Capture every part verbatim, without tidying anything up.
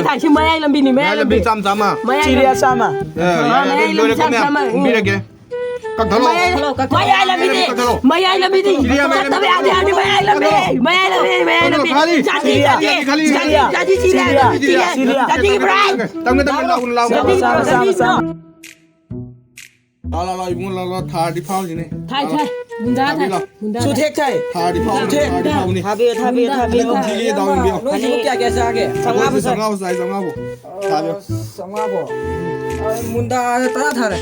ꯊꯥꯏꯁꯤ ꯃꯌꯥꯏ ꯂꯝꯕꯤꯅꯤ, ꯃꯌꯥꯏ ꯃꯌꯥꯏ ꯂꯝꯕꯤ ꯂꯝꯕꯤ꯫ ꯆꯥꯝ ꯆꯥꯝꯃ꯫ ꯃꯌꯥꯏ ꯆꯤꯔꯤꯌꯥ ꯂꯝꯕꯤ꯫ ꯆꯥꯝꯃ꯫ ꯑꯦ, ꯑꯥ, ꯌꯥꯔꯦ, ꯃꯌꯥꯏ ꯑꯗꯨ ꯂꯝꯕꯤ ꯂꯣꯏꯔꯦ, ꯆꯥꯝ ꯀꯣꯃꯦ꯫ ꯆꯥꯝꯃ꯫ ꯎꯝ꯫ ꯄꯤꯔꯒꯦ꯫ ꯀꯛꯊꯠꯂꯣ꯫ ꯃꯌꯥꯏ, ꯃꯌꯥꯏ ꯂꯝꯕꯤꯗꯤ꯫ ꯀꯛꯊꯠꯂꯣ꯫ ꯃꯌꯥꯏ ꯂꯝꯕꯤꯗꯤ꯫ ꯁꯤꯗꯤ ꯌꯥꯝ ꯃꯌꯥꯏ ꯆꯠꯇꯕ ꯌꯥꯗꯦ, ꯌꯥꯗꯦ, ꯃꯌꯥꯏ ꯂꯝꯕꯤ꯫ ꯀꯛꯊꯠꯂꯣ꯫ ꯃꯌꯥꯏ ꯂꯝꯕꯤ, ꯃꯌꯥꯏ ꯂꯝꯕꯤ꯫ ꯀꯛꯊꯠꯂꯣ, ꯈꯥꯂꯤ꯫ ꯖꯥꯇꯤ, ꯁꯤꯗꯤ ꯌꯥꯝ ꯖꯥꯇꯤ꯫ ꯈꯥꯂꯤ꯫ ꯖꯥꯇꯤ, ꯖꯥꯇꯤ ꯁꯤꯔꯦ, ꯁꯤꯗꯤ ꯌꯥꯝ ꯖꯥꯇꯤ ꯁꯤꯔꯦ꯫ ꯈꯥꯂꯤ꯫ ꯖꯥꯇꯤꯒꯤ ꯕ꯭ꯔꯥꯏꯠ꯫ ꯇꯝꯒꯦ, ꯇꯝꯒꯦ, ꯂꯥꯎ, ꯂꯥꯎ, ꯂꯥꯎ꯫ ꯖꯥꯇꯤꯒꯤ ꯕ꯭ꯔꯥꯏꯠ꯫ ꯂꯥꯎ, ꯂꯥꯎ, ꯂꯥꯎ, ꯏꯕꯨꯡꯉꯣ, ꯂꯥꯎ, ꯂꯥꯎ, ꯊꯥꯔꯗꯤ ꯐꯥꯎꯁꯤꯅꯦ꯫ ꯊꯥꯏ, ꯂꯥꯎ, ꯊꯥꯏ꯫ ꯂꯥꯎ꯫ ꯃꯨꯟꯗꯥ ꯊꯥꯕꯤ ꯊꯥꯏ꯫ ꯂꯥꯎ꯫ ꯃꯨꯟꯗꯥ ꯊꯥꯔꯗꯤ ꯊꯥꯏ꯫ ꯐꯥꯎ-, ꯃꯨꯟꯗꯥ꯫ ꯊꯥꯔꯗꯤ ꯐꯥꯎꯕꯅꯤ꯫ ꯊꯥꯕꯤꯌꯨ, ꯊꯥꯕꯤꯌꯨ, ꯊꯥꯕꯤꯌꯨ꯫ ꯅꯣꯡ ꯊꯤꯒꯦ ꯗꯥꯎ ꯌꯦꯡꯕꯤꯌꯣ꯫ ꯅꯣꯏ ꯁꯤꯕꯨ ꯀꯌꯥ ꯀꯌꯥ ꯆꯥꯒꯦ? ꯆꯥꯝꯃꯉꯥ ꯄꯨ ꯆꯥꯏ꯫ ꯆꯥꯝꯃꯉꯥ ꯄꯨ ꯆꯥꯏ, ꯆꯥꯝꯃꯉꯥ ꯄꯨ꯫ ꯊꯥꯕꯤꯌꯣ꯫ ꯆꯥꯝꯃꯉꯥ ꯄꯨ꯫ ꯑ, ꯃꯨꯟꯗꯥ ꯇꯔꯥ ꯊꯥꯔꯦ꯫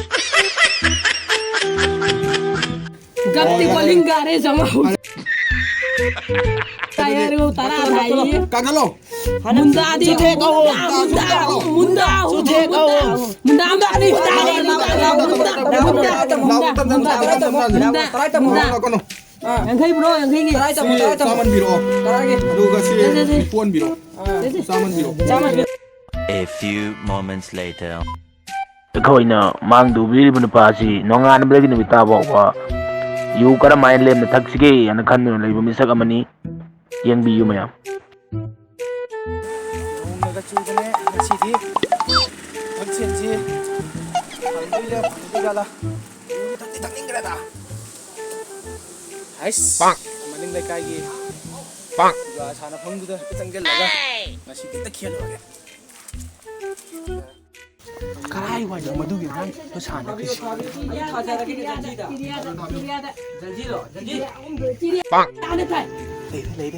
ꯒꯞꯇꯤ ꯀꯣꯂꯤꯡ ꯀꯥꯔꯦ, ꯆꯥꯝꯃꯉꯥ ꯄꯨ꯫ ꯇꯥꯏꯌꯔ ꯇꯔꯥ ꯊꯥꯏꯌꯦ꯫ ꯀꯛꯊꯠꯂꯣ꯫ ꯃꯨꯟꯗꯥꯗꯤ ꯆꯨꯊꯦꯛ ꯀꯧꯋꯣ꯫ ꯃꯨꯟꯗꯥ, ꯃꯨꯟꯗꯥ, ꯆꯨꯊꯦꯛ ꯀꯧꯋꯣ꯫ ꯃꯨꯟꯗꯥ, ꯃꯨꯟꯗꯥ, ꯃꯨꯟꯗꯥ, ꯃꯨꯟꯗꯥ, ꯃꯨꯟꯗꯥ, ꯃꯨꯟꯗꯥ꯫ ꯀꯩꯅꯣ, ꯀꯩꯅꯣ꯫ ꯌꯥꯡꯈꯩ ꯄꯨꯔꯛꯑꯣ, ꯌꯥꯡꯈꯩꯒꯤ꯫ ꯇꯔꯥ ꯊꯝꯃꯣ, ꯁꯤ ꯇꯔꯥ ꯊꯝꯃꯣ꯫ ꯆꯥꯝꯃꯟꯕꯤꯔꯛꯑꯣ꯫ ꯇꯔꯥꯒꯤ꯫ ꯑꯗꯨꯒ ꯁꯤ ꯁꯦ, ꯁꯦ, ꯁꯦ꯫ ꯅꯤꯐꯨ ꯑꯣꯟꯕꯤꯔꯛꯑꯣ꯫ ꯑꯥ꯫ ꯆꯥꯝꯃꯟꯕꯤꯔꯛꯑꯣ꯫ ꯆꯥꯝꯃꯟꯕꯤꯔꯛꯑꯣ꯫ A few moments later. ꯑꯩꯈꯣꯏꯅ ꯃꯥꯡꯗ ꯎꯕꯤꯔꯤꯕ ꯅꯨꯄꯥ ꯑꯁꯤ ꯅꯣꯡꯉꯥꯟꯕꯗꯒꯤ ꯅꯨꯃꯤꯠ ꯇꯥꯕ ꯐꯥꯎꯕ ꯌꯨ ꯀꯔꯝ ꯍꯥꯏꯅ ꯂꯦꯝꯅ ꯊꯛꯁꯤꯒꯦ ꯍꯥꯏꯅ ꯈꯟꯗꯨꯅ ꯂꯩꯕ ꯃꯤꯁꯛ ꯑꯃꯅꯤ꯫ ꯌꯦꯡꯕꯤꯌꯨ ꯃꯌꯥꯝ꯫ ꯅꯣꯡꯅꯒ ꯆꯨꯗꯅꯦ ꯉꯁꯤꯗꯤ꯫ ꯍꯛꯁꯦꯜꯁꯤ ꯐꯪꯗꯣꯏꯔꯥ ꯐꯪꯗꯣꯏꯔꯥ? ꯌꯨ ꯊꯛꯇꯤ ꯊꯛꯅꯤꯡꯈ꯭ꯔꯦꯗ꯫ ꯍꯩꯁ! ꯄꯥꯛ! ꯃꯅꯤꯡ ꯂꯩꯀꯥꯏꯒꯤ ꯄꯥꯛ! ꯖꯨꯋꯥ ꯁꯥꯟꯅꯐꯝꯗꯨꯗ ꯍꯦꯛꯇ ꯆꯪꯁꯤꯜꯂꯒ ꯉꯁꯤꯗꯤ ꯍꯦꯛꯇ ꯈꯦꯠꯂꯨꯔꯒꯦ꯫ ꯀꯔꯥꯏ ꯋꯥꯏꯗ ꯃꯗꯨꯒꯤ ꯑꯉꯥꯡꯗꯣ ꯁꯥꯟꯅꯈ꯭ꯔꯤꯁꯤ? ꯂꯩꯔꯦ, ꯂꯩꯔꯦ, ꯂꯩꯔꯦ꯫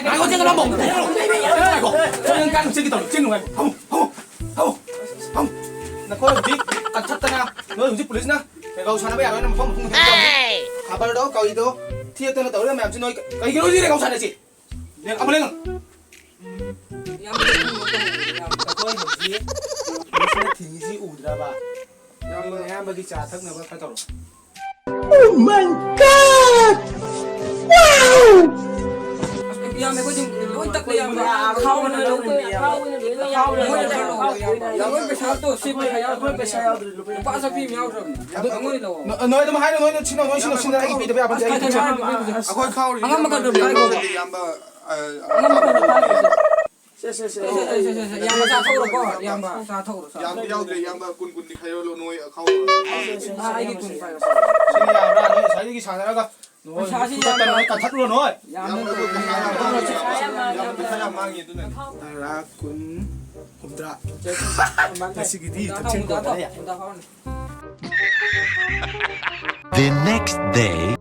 ꯉꯥꯏꯈꯣ, ꯆꯦꯡ ꯉꯥꯏꯈꯣ꯫ ꯉꯥꯏꯈꯣ, ꯆꯦꯡ ꯉꯥꯏꯈꯣ꯫ ꯍꯣꯔꯦꯟ ꯀꯥꯡ ꯆꯦꯟꯒꯦ ꯇꯧꯔꯦ, ꯆꯦꯡ ꯉꯥꯏꯈꯣ꯫ ꯐꯝꯃꯨ, ꯐꯝꯃꯨ, ꯐꯝꯃꯨ, ꯐꯝꯃꯨ꯫ ꯅꯈꯣꯏ ꯍꯧꯖꯤꯛ ꯀꯟꯊꯠꯇꯅ, ꯅꯣꯏ ꯍꯧꯖꯤꯛ ꯄꯨꯂꯤꯁꯅ ꯔꯦꯒꯥꯎ ꯁꯥꯟꯅꯕ ꯌꯥꯔꯣꯏꯅ ꯃꯐꯝ ꯃꯐꯝ ꯈꯨꯗꯤꯡ ꯈꯕꯔꯗꯣ ꯀꯧꯏꯗꯣ ꯊꯤꯗꯅ ꯇꯧꯔꯒ ꯃꯌꯥꯝꯁꯤ ꯅꯣꯏ ꯀꯩꯒꯤꯅꯣ ꯍꯧꯖꯤꯛ ꯔꯦꯒꯥꯎ ꯁꯥꯟꯅꯁꯤ? ꯂꯦꯡ-, ꯑꯃꯨꯛ ꯂꯦꯡꯉꯨ꯫ ꯏꯌꯥꯝꯕ, ꯏꯌꯥꯝꯕ, ꯑꯩꯈꯣꯏ ꯍꯧꯖꯤꯛ ꯄꯨꯂꯤꯁꯅ ꯊꯤꯡꯉꯤꯁꯤ ꯎꯗ꯭ꯔꯕ? ꯏꯌꯥꯝꯕ, ꯏꯌꯥꯝꯕꯒꯤ ꯆꯥ ꯊꯛꯅꯕ ꯈꯔ ꯇꯧꯔꯣ꯫ Oh my God! Wow! ꯑꯁ, ꯏꯌꯥꯝꯕ, ꯑꯩꯈꯣꯏ ꯑꯗꯨꯝ ꯂꯣꯏ ꯇꯛꯂꯦ, ꯏꯌꯥꯝꯕ꯫ ꯑꯈꯥꯎꯕꯅ ꯂꯧꯔꯤꯅꯤ, ꯏꯌꯥꯝꯕ꯫ ꯑꯈꯥꯎꯕꯅ ꯂꯣꯏ ꯂꯧꯔꯤꯅꯤ, ꯏꯌꯥꯝꯕ꯫ ꯂꯣꯏ ꯄꯩꯁꯥ ꯇꯣ, ꯁꯤ ꯄꯩꯁꯥ ꯌꯥꯎꯗ꯭ꯔꯕꯅꯤ, ꯏꯌꯥꯝꯕ꯫ ꯂꯨꯄꯥ ꯆꯠꯄꯤ ꯑꯃ ꯌꯥꯎꯗ꯭ꯔꯕꯅꯤ꯫ ꯑꯗꯨ ꯅꯪꯉꯣꯏ ꯂꯧꯑꯣ꯫ ꯅ-, ꯅꯣꯏ ꯑꯗꯨꯝ ꯍꯥꯏꯔꯣ, ꯅꯣꯏꯅ ꯁꯤꯅ, ꯅꯣꯏ ꯁꯤꯅ, ꯁꯤꯅ ꯑꯩ ꯄꯤꯗꯕ ꯌꯥꯕ ꯅꯠꯇꯦ, ꯑꯩ ꯄꯤꯖꯒꯦ꯫ ꯑꯩꯈꯣꯏ ꯈꯥꯎꯔꯤ ꯑꯉꯝꯕ ꯈꯔ ꯑꯗꯨꯝ ꯄꯥꯏꯈꯣ꯫ ꯏꯌꯥꯝꯕ, ꯑ, ꯑꯉꯝꯕ ꯈꯔ ꯑꯗꯨꯝ ꯄꯥꯏꯈꯣ꯫ ꯁꯦ, ꯁꯦ, ꯁꯦ, ꯁꯦ, ꯁꯦ, ꯁꯦ, ꯏꯌꯥꯝꯕ ꯆꯥꯊꯣꯛꯎꯔꯣꯀꯣ, ꯏꯌꯥꯝꯕ ꯆꯥꯊꯣꯛꯎꯔꯣ, ꯆꯥꯊꯣꯛꯎꯔꯣ꯫ ꯌꯥꯝꯗꯤ ꯌꯥꯎꯗ꯭ꯔꯦ, ꯏꯌꯥꯝꯕ, ꯀꯨꯟ, ꯀꯨꯟꯗꯤ ꯈꯥꯏꯗꯣꯛꯍꯜꯂꯣ, ꯅꯣꯏ ꯑꯈꯥꯎ꯫ ꯁꯦ, ꯁꯦ, ꯁꯦ, ꯑꯥ, ꯑꯩꯒꯤ ꯀꯨꯟ ꯄꯥꯏꯔꯣ꯫ ꯁꯤꯅ ꯌꯥꯕ꯭ꯔꯥ? ꯅꯣꯏ ꯉꯁꯥꯏꯗꯒꯤ ꯁꯥꯟꯅꯔꯒ ꯅꯣꯏ ꯄꯩꯁꯥꯁꯤ ꯐꯨꯒꯠꯇꯅ ꯌꯥꯝꯅ ꯅꯣꯏ ꯀꯟꯊꯠꯂꯨꯔꯣ, ꯅꯣꯏ꯫ ꯌꯥꯝꯅ ꯌꯥꯝ ꯄꯩꯁꯥ ꯌꯥꯝ ꯃꯥꯡꯉꯤ, ꯑꯗꯨꯅꯅꯦ꯫ ꯇꯔꯥ, ꯀꯨꯟ, ꯍꯨꯝꯗ꯭ꯔꯥ꯫ ꯉꯁꯤꯒꯤꯗꯤ ꯍꯨꯝꯗ꯭ꯔꯥ, ꯀꯛꯆꯤꯡ ꯍꯨꯝꯗ꯭ꯔꯥ ꯀꯣꯟꯅꯔꯦ꯫ ꯍꯨꯝꯗ꯭ꯔꯥ ꯐꯥꯎꯔꯅꯤ꯫ The next day.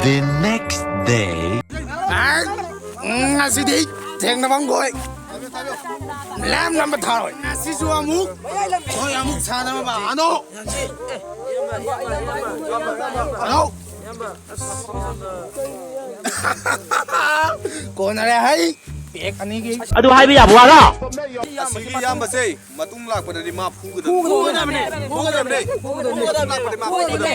The next day. ꯑꯥꯏ, ꯎꯝ, ꯉꯁꯤꯗꯤ ꯊꯦꯡꯅꯕ ꯍꯪꯒꯣꯏ꯫ ꯂꯦꯝꯅ ꯊꯥꯔꯣꯏ꯫ ꯉꯁꯤꯁꯨ ꯑꯃꯨꯛ, ꯍꯣꯏ, ꯑꯃꯨꯛ ꯁꯥꯟꯅꯕ ꯃꯥ꯫ ꯑꯅꯣ꯫ ꯑꯅꯣ꯫ ꯀꯣꯟꯅꯔꯦ ꯍꯩ꯫ ꯄꯦꯛ ꯑꯅꯤꯒꯤ꯫ ꯑꯗꯨ ꯍꯥꯏꯕ ꯌꯥꯕ ꯋꯥꯔꯣ? ꯑꯁꯤꯒꯤ ꯏꯌꯥꯝꯕꯁꯦ ꯃꯇꯨꯡ ꯂꯥꯛꯄꯗꯗꯤ ꯃꯥ ꯐꯨꯒꯗꯕꯅꯤ꯫ ꯐꯨꯒꯗꯕꯅꯦ꯫ ꯐꯨꯒꯗꯕꯅꯦ꯫ ꯐꯨꯒꯗꯕꯅꯦ꯫ ꯃꯇꯨꯡ ꯂꯥꯛꯄꯗꯗꯤ ꯃꯥ ꯐꯨꯒꯗꯕꯅꯦ꯫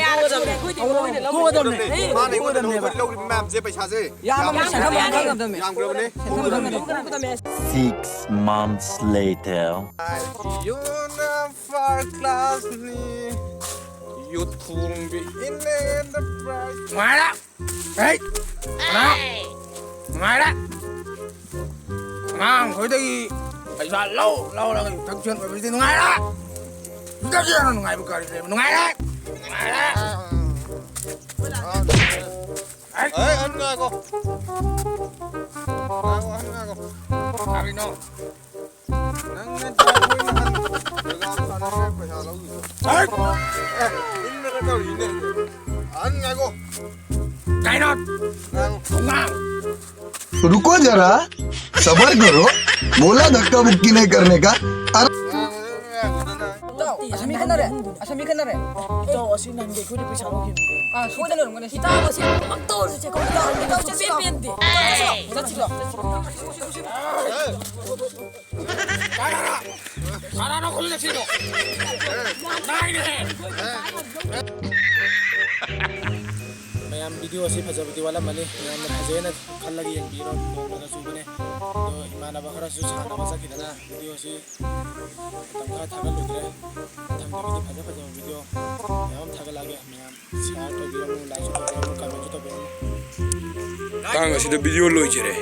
ꯐꯨꯒꯗꯕꯅꯦ꯫ ꯃꯥꯅ ꯑꯩꯉꯣꯟꯗ ꯂꯧꯕ ꯂꯧꯔꯤꯕ ꯃꯌꯥꯝꯁꯦ ꯄꯩꯁꯥꯁꯦ ꯌꯥꯝ ꯌꯥꯝꯈ꯭ꯔꯕꯅꯦ꯫ ꯌꯥꯝꯈ꯭ꯔꯕꯅꯦ꯫ Six months later. ꯌꯨꯅ first class ꯅꯤ꯫ ꯌꯨ ꯊꯣꯡꯕꯤ in enterprise꯫ ꯅꯨꯡꯉꯥꯏꯔꯦ꯫ ꯍꯦ! ꯀꯅꯥ? ꯅꯨꯡꯉꯥꯏꯔꯦ꯫ ꯑꯉꯥꯡꯈꯣꯏꯗꯒꯤ ꯄꯩꯁꯥ ꯂꯧ ꯂꯧꯔꯒ ꯌꯨ ꯊꯛ ꯆꯦꯟꯕꯁꯤꯗꯤ ꯅꯨꯡꯉꯥꯏꯔꯦ꯫ ꯌꯨ ꯊꯛ ꯆꯦꯟꯕ ꯅꯨꯡꯉꯥꯏꯕ ꯀꯔꯤ ꯂꯩꯕ? ꯅꯨꯡꯉꯥꯏꯔꯦ꯫ ꯅꯨꯡꯉꯥꯏꯔꯦ꯫ ꯍꯦ! ꯑꯦ, ꯑꯍꯟ ꯉꯥꯏꯈꯣ꯫ ꯉꯥꯏꯈꯣ, ꯑꯍꯟ ꯉꯥꯏꯈꯣ꯫ ꯀꯔꯤꯅꯣ? ꯅꯪ ꯅꯠꯇ꯭ꯔꯣ ꯑꯩꯈꯣꯏ ꯅꯍꯥꯟ ꯄ꯭ꯔꯣꯒ꯭ꯔꯥꯝ ꯁꯥꯟꯅꯔꯒ ꯄꯩꯁꯥ ꯂꯧꯈꯤꯕꯗꯣ? ꯍꯩꯠ! ꯑꯦ, ꯏꯟꯗꯅ ꯇꯧꯔꯤꯅꯦ꯫ ꯑꯍꯟ ꯉꯥꯏꯈꯣ꯫ ꯀꯩꯅꯣ? ꯉꯥꯏꯈꯣ꯫ ꯊꯣꯡꯒꯥꯡ꯫ रुको जरा, सबर करो, बोला धक्का मुक्की नहीं करने का। ꯉꯥꯏꯈꯣ, ꯉꯥꯏꯈꯣ, ꯉꯥꯏꯈꯣ꯫ ꯏꯇꯥꯎ, ꯑꯁ ꯃꯤ ꯈꯠꯅꯔꯦ꯫ ꯑꯁ ꯃꯤ ꯈꯠꯅꯔꯦ꯫ ꯏꯇꯥꯎ, ꯑꯁꯤ ꯅꯍꯥꯟꯒꯤ ꯑꯩꯈꯣꯏꯗ ꯄꯩꯁꯥ ꯂꯧꯈꯤꯕꯅꯤ꯫ ꯑꯥ, ꯁꯣꯏꯗꯅ ꯑꯣꯏꯔꯝꯒꯅꯤ꯫ ꯏꯇꯥꯎ, ꯑꯁꯤ ꯑꯃꯨꯛꯇ ꯑꯣꯏꯔꯁꯨ ꯆꯦꯛ ꯇꯧꯕꯤꯌꯨ꯫ ꯏꯇꯥꯎ, ꯁꯨꯡꯄꯦꯟ ꯄꯦꯟꯗꯦ꯫ ꯆꯠꯁꯤꯔꯣ? ꯆꯠꯁꯤꯔꯣ? ꯀꯅꯥꯅꯣ? ꯀꯅꯥꯅꯣ ꯈꯨꯜ ꯂꯩꯁꯤꯗꯣ? ꯅꯥꯏꯅꯦꯍꯦ꯫ ꯃꯌꯥꯝ ꯕꯤ ꯚꯤꯗꯤꯑꯣ ꯑꯁꯤ ꯐꯖꯕꯗꯤ ꯋꯥꯠꯂꯝꯃꯅꯤ, ꯃꯌꯥꯝꯅ ꯐꯖꯩꯅ ꯈꯜꯂꯒ ꯌꯦꯡꯕꯤꯔꯣ꯫ ꯅꯣꯡꯃꯒ ꯆꯨꯕꯅꯦ꯫ ꯑꯗꯣ ꯏꯃꯥꯟꯅꯕ ꯈꯔꯁꯨ ꯁꯥꯟꯅꯕ ꯆꯠꯈꯤꯗꯅ ꯚꯤꯗꯤꯑꯣ ꯑꯁꯤ ꯃꯇꯝ ꯈꯔ ꯊꯥꯒꯠꯂꯨꯗ꯭ꯔꯦ꯫ ꯃꯊꯪꯗꯒꯤꯗꯤ ꯐꯖ ꯐꯖꯕ ꯚꯤꯗꯤꯑꯣ ꯃꯌꯥꯝ ꯑꯃ ꯊꯥꯒꯠꯂꯛꯑꯒꯦ꯫ ꯃꯌꯥꯝ ꯁꯤꯌꯥꯔ ꯇꯧꯕꯤꯔꯝꯃꯨ, ꯂꯥꯏꯛꯁꯨ ꯇꯧꯕꯤꯔꯝꯃꯨ, ꯀꯃꯦꯟꯁꯨ ꯇꯧꯕꯤꯔꯝꯃꯨ꯫ ꯃꯇꯥꯡ ꯑꯁꯤꯗ ꯚꯤꯗꯤꯑꯣ ꯂꯣꯏꯖꯔꯦ꯫